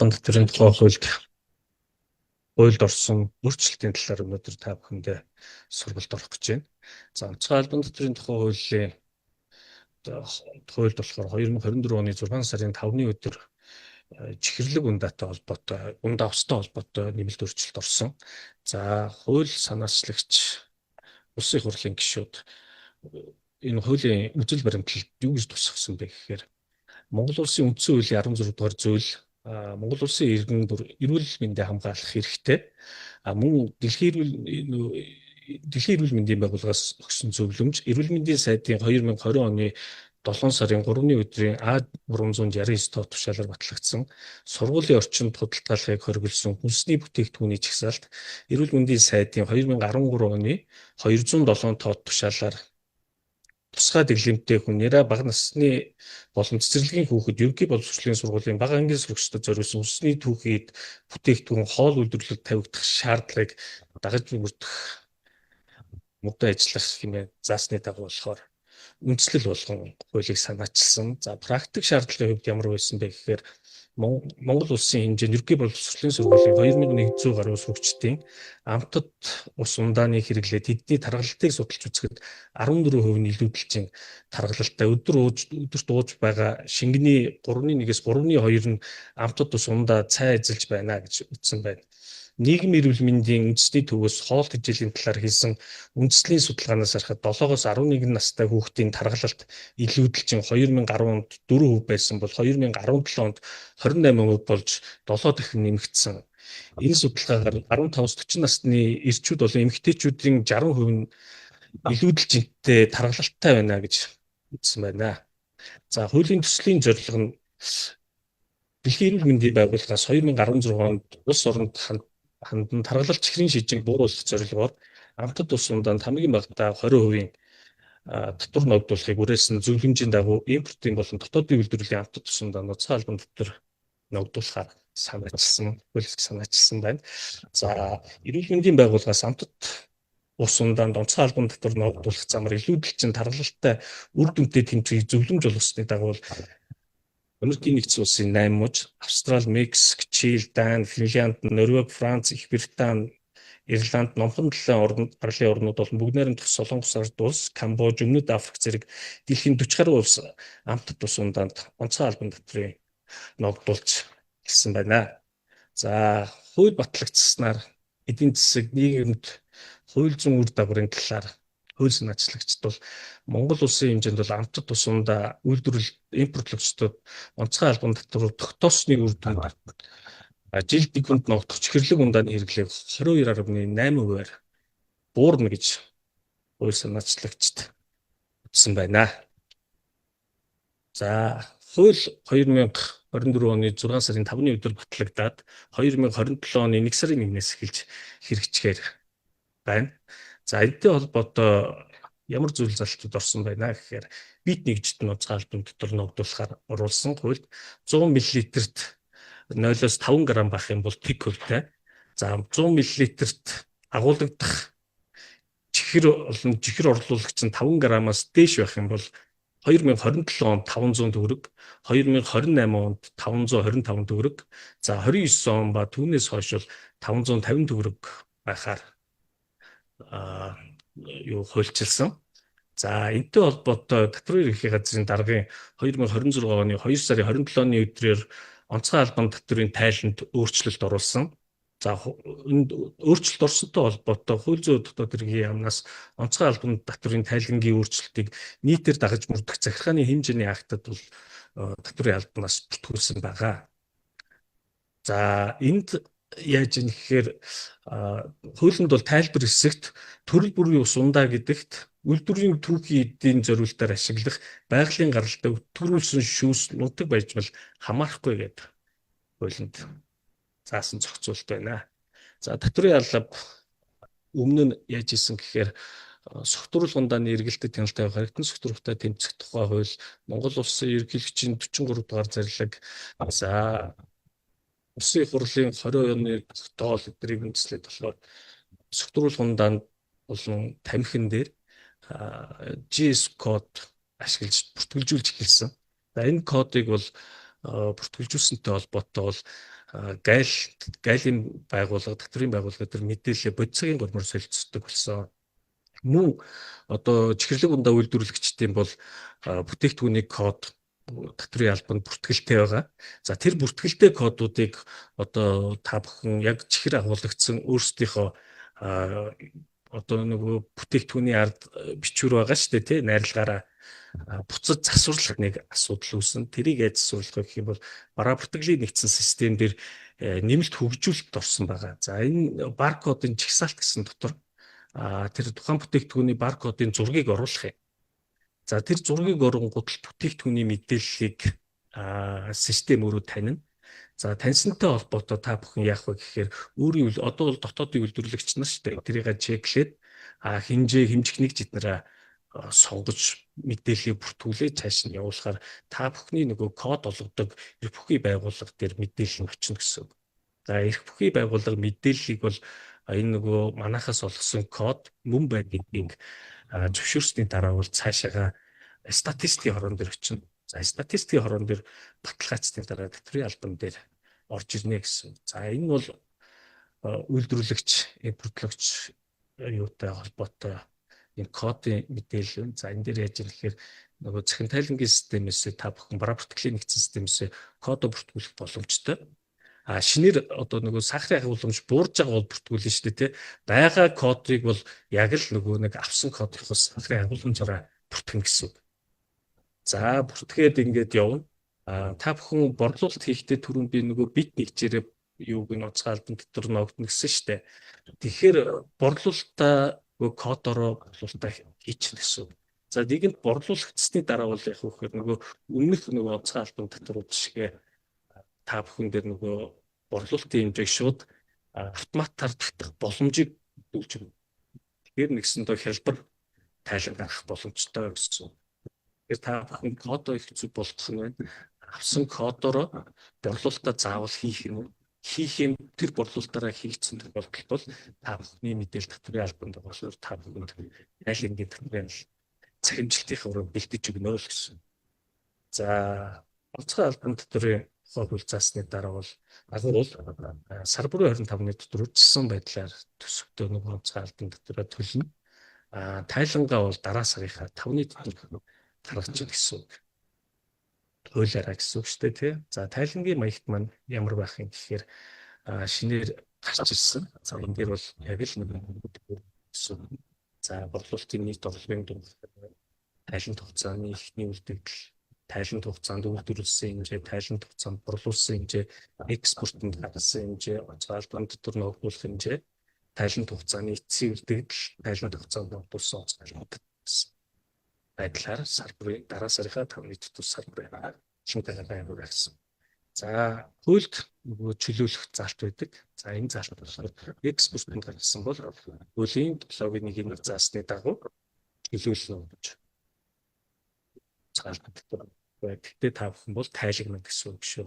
Албан татварын тухай хуульд орсон өөрчлөлтийн талаар өнөөдөр та бүхэндээ сургалт орох гэж байна. За, онцгой албан татварын тухай хуулийн хуульд болохоор 2024 оны 6 сарын 5-ны өдөр чихэрлэг ундаатай холбоотой, ундаа устай холбоотой нэмэлт өөрчлөлт орсон. За, хууль санаачлагч улсын их хурлын гишүүд энэ хуулийн үзэл баримтлалд юу гэж тусгасан бэ гэхээр Монгол улсын үндсэн хуулийн 16 дугаар зүйл Монгол улсын иргэн бүр эрүүл мэндийг хамгаалах хэрэгтэй. А мөн дэлхийн эрүүл мэндийн байгууллагаас өгсөн зөвлөмж, эрүүл мэндийн сайдын 2020 оны 7 сарын 3-ны өдрийн А369 тоо тушаалаар батлагдсан сургуулийн орчинд худалдаалахыг хориглосон хүнсний бүтээгдэхүүний жагсаалт, эрүүл мэндийн сайдын 2013 оны 207 тоо тушаалаар тусгай дэглэмтэй хүн, нэрэ бага насны болон цэцэрлэгийн хүүхэд, ерөнхий боловсролын сургуулийн бага ангийн сурагчдад зориулсан хүнсний түүхийд бүтээгдэхүүн хоол үйлдвэрлэлд тавигдах шаардлагыг дагаж мөрдөх мөрдөн ажиллах хэмээн заасны дагуу болохоор үндслэл болгон хуулийг санаачилсан. За, практик шаардлагын хувьд ямар байсан бэ гэхээр Монгол улсын хэмжээнд ерөнхий боловсролын сургуулийн 2100 гаруй сурагчдын амтад ус ундааны хэрэглээ, тэдний таргалалтыг судалж үзэхэд 14% нь илүүдэлчин таргалалтай, өдөр ууж өдөрт ууж байгаа шингэний 3-1-ээс 3-2 нь амтад ус ундаа цай эзэлж байна гэж үзсэн байна. Нийгмийн эрүүл мэндийн үндэсний төвөөс хоол тэжээлийн талаар хийсэн үндэсний судалгаанаас харахад 7-оос 11 настай хүүхдийн таргалалт илүүдэлчин 2010 онд 4% байсан бол 2017 онд 28% болж 7 дахин нэмэгдсэн. Энэ судалгаагаар 15-аас 40 насны эрчүүд болон эмэгтэйчүүдийн 60% нь илүүдэлжинтэй таргалалттай байна гэж үзсэн байна. За, хуулийн төслийн зорилго нь Дэлхийн эрүүл мэндийн байгууллагаас 2016 онд улс оронд хандан таргалалт чихрийн шижинг бууруулах зорилгоор амтад ус ундаанд хамгийн багадаа 20%-ийн татвар ногдуулахыг уриалсан зөвлөмжийн дагуу импортын болон дотоодын үйлдвэрлэлийн амтад ус ундаа нуцаа албан дотор ногдуулахаар санаачилсан, хууль санаачилсан байна. За, эрүүл мэндийн байгууллагаас амтад ус ундаанд онцгой албан татвар ногдуулах замаар илүүдэлчин таргалалтай үр дүнтэй тэмцэхийг зөвлөмж болгосны дагуу Америкийн нэгдсэн улсын 8 муж, Австрали, Мексик, Чили, Дани, Финлянд, Норвеги, Франц, Их Британи, Ирланд, Номхон далайн гарлын орнууд болон бүгд найрамдах Солонгос ард улс, Камбож, Өмнөд Африк зэрэг дэлхийн 40 гаруй улс амтад ус ундаанд онцгой албан татврыг ногдуулж эхэлсэн байна. За, хууль батлагдсанаар эдийн засаг, нийгэмд хууль зүйн үр дагаврын талаар хууль санаачлагчид бол Монгол улсын хэмжээнд бол амтад ус ундаа үйлдвэрлэл импортлогчдод онцгой албан татвар тогтоосны үр дүнд жилд нэг хүнд ногдох чихэрлэг ундааны хэрэглээг 22.8%-аар буурна гэж хууль санаачлагчид үзсэн байна. За, хууль 2024 оны 6 сарын 5-ны өдөр батлагдаад 2027 оны 1 сарын 1-ээс эхэлж хэрэгжихээр байна. За, энэтэй холбоотой ямар зүйл залтууд орсон байна гэхээр бит нэгжид нуцгаа албан дотор ногдуулахаар оруулсан хуульд 100 мл-т 0-5 г байх юм бол тэг хувьтай. За, 100 мл-т агуулгадах чихэр болон чихэр орлуулагч нь 5 г-аас дээш байх юм бол 2027 онд 500 төгрөг, 2028 онд 525 төгрөг, за 29 он ба түүнээс хойш бол 550 төгрөг байхаар юу хуульчилсан. За, энэтэй холбоотой татварын ерөнхий газрын даргын 2026 оны 2 сарын 27-ны өдрөөр онцгой албан татварын тайланд өөрчлөлт оруулсан. За, энд өөрчлөлт орсонтой холбоотой хууль зүйн дотоод хэргийн яамнаас онцгой албан татварын тайлангийн өөрчлөлтийг нийтээр дагаж мөрдөх захиргааны хэмжээний актад бол татварын албанаас бүртгүүлсэн байгаа. За, энд яаж юм гэхээр хуулинд бол тайлбар хэсэгт төрөл бүрийн ус ундаа гэдэгт үйлдвэрийн түүхийн эдийн зориултаар ашиглах байгалийн гаралтай өтгөрүүлсэн шүүс, нутаг баяжмал хамаарахгүй гэдэг хуулинд заасан зохицуулт байна. За, татварын алба өмнө нь яаж исэн гэхээр согтууруулах ундааны эргэлтэд хяналт тавих харагтан согтууруулалтаа тэмцэх тухай хууль, Монгол улсын ерөнхийлөгчийн 43 дугаар зарлаг, за Улсын их хурлын 20 оны тогтоол эдрийг үндэслээд болохоор согтууруулах ундаанд болон тамхин дээр GS код ашиглаж бүртгэлжүүлж эхэлсэн. За, энэ кодыг бол бүртгэлжүүлсэнтэй холбоотой бол гайл гайлын байгууллага, татврын байгууллага тэр мэдээлэл бодит цагийн гормоор солилцдог болсон. Мөн одоо чихэрлэг ундаа үйлдвэрлэгчдийн бол бүтээгдэхүүний код татврын албанд бүртгэлтэй байгаа. За, тэр бүртгэлтэй кодуудыг одоо та бүхэн яг чихэр агуулгдсан өөрсдийнхөө одоо нөгөө бүтээгдэхүүний ард бичвэр байгаа шүү дээ, тий, найрлагаараа буцаж засварлах нэг асуудал үүснэ. Тэрийг яаж засварлах вэ гэх юм бол бараа бүртгэлийн нэгдсэн систем дээр нэмэлт хөгжүүлэлт орсон байгаа. За, энэ баркодын жагсаалт гэсэн дотор тэр тухайн бүтээгдэхүүний баркодын зургийг оруулах юм. За, тэр зургийг оронгууд л бүтээгдэхүүний мэдээллийг систем өөрөө танина. За, таньсантай холбоотой та бүхэн яах вэ гэхээр өөрийн одоо бол дотоодын үйлдвэрлэгч нар шүү дээ. Тэрийг check лээд хэмжээ хэмжихнийг тэднэрээ сонгож, мэдээллийг бүртгүүлээд цааш нь явуулахаар та бүхний нөгөө код олгодог эрх бүхий байгууллага дээр мэдээлэл нь очино гэсэн үг. За, эрх бүхий байгууллага мэдээллийг бол энэ нөгөө манахаас олгосон код мөн байна гэдгийг зөвшөөрсний дараа бол цаашаага статистикийн хорон дээр очино. За, статистикийн хорон дээр баталгаажсны дараа татврын албан дээр орж ирнэ гэсэн. За, энэ бол үйлдвэрлэгч, импортлогч юутай холбоотой энэ кодын мэдээлэл. За, энэ дээр яаж ирэхээр нөгөө цахим тайлангийн системээс та бүхэн бараа бүртгэлийн нэгдсэн системээс кодо бүртгүүлэх боломжтой. А шинээр одоо нөгөө сахарын агуулмж буурж байгаа бол бүртгүүлнэ шүү дээ, тий. Байгаа кодыг бол яг л нөгөө нэг авсан кодынхоос сахарын агуулмжаараа бүртгэнэ гэсэн үг. За, бүртгээд ингээд явна. А та бүхэн борлуулалт хийхдээ түрүүн би нөгөө бит нэгжээрээ юуг нь онцгой албан дотор ногдно гэсэн шүү дээ. Тэгэхээр борлуулалтаа кодороо борлуулалтаа хийчихнэ гэсэн үг. За, нэгэнт борлуулагдсны дараа бол яг вэхээр нөгөө өмнөх нөгөө онцгой албан татварууд шиг та бүхэн дээр нөгөө борлуулалтын хэмжээг шууд автоматар татах боломжийг өгч өгнө. Тэгэхээр нэгсэндээ хялбар тайлан гаргах боломжтой гэсэн. Тэгэхээр та бүхэн кодоо их зүг болгох нь байна. Авсан кодороо борлуулалтаа заавал хийх юм. Хийх юм, тэр борлуулалтаараа хийгдсэн тохиолдолд бол та бүхний мэдээлэл татврын албанд байгаа болохоор та бүхэнд тайлангийн татврын цахимжилтын өрөө бэлдэж өгнө л гэсэн. За, онцгой албан татврын хууль заасны дараа бол агуул сар бүрийн 25-ны дотор үржилсэн байдлаар төсөвтөө нөгөө онцгой албан татвараа төлнө. А тайлангаа бол дараа сарынхаа 5-ны дотор гаргаж ийн гэсэн үг. Хуулиараа гэсэн үг шүү дээ, тий. За, тайлангийн маягт маань ямар байх юм гэхээр шинээр гарч ирсэн. За, энэ дээр бол яг л нэг гэсэн. За, борлуулалтын нийт орлогын дунд тайлан хугацааны эхний үлдэгдэл, тайлан хугацаанд үйлдвэрлэсэн хэмжээ, тайлан хугацаанд борлуулсан хэмжээ, экспортод гаргасан хэмжээ, онцгой албан дотор ногдуулах хэмжээ, тайлан хугацааны эцсийн үлдэгдэл, тайлан хугацаанд ногдуулсан онцгой албан гэсэн байдлаар сар бүрийн дараа сарынхаа 5-ны дотор сар бүрийн шинэ амар гэсэн. За, хуульд нөгөө чөлөөлөх заалт байдаг. За, энэ заалт болохоор экспортод гаргасан бол хуулийн 7-гийн 1-ийн заасны дагуу чөлөөлнө гэж заалт байдаг. Гэхдээ та бүхэн бол тайлагнана гэсэн үг шүү.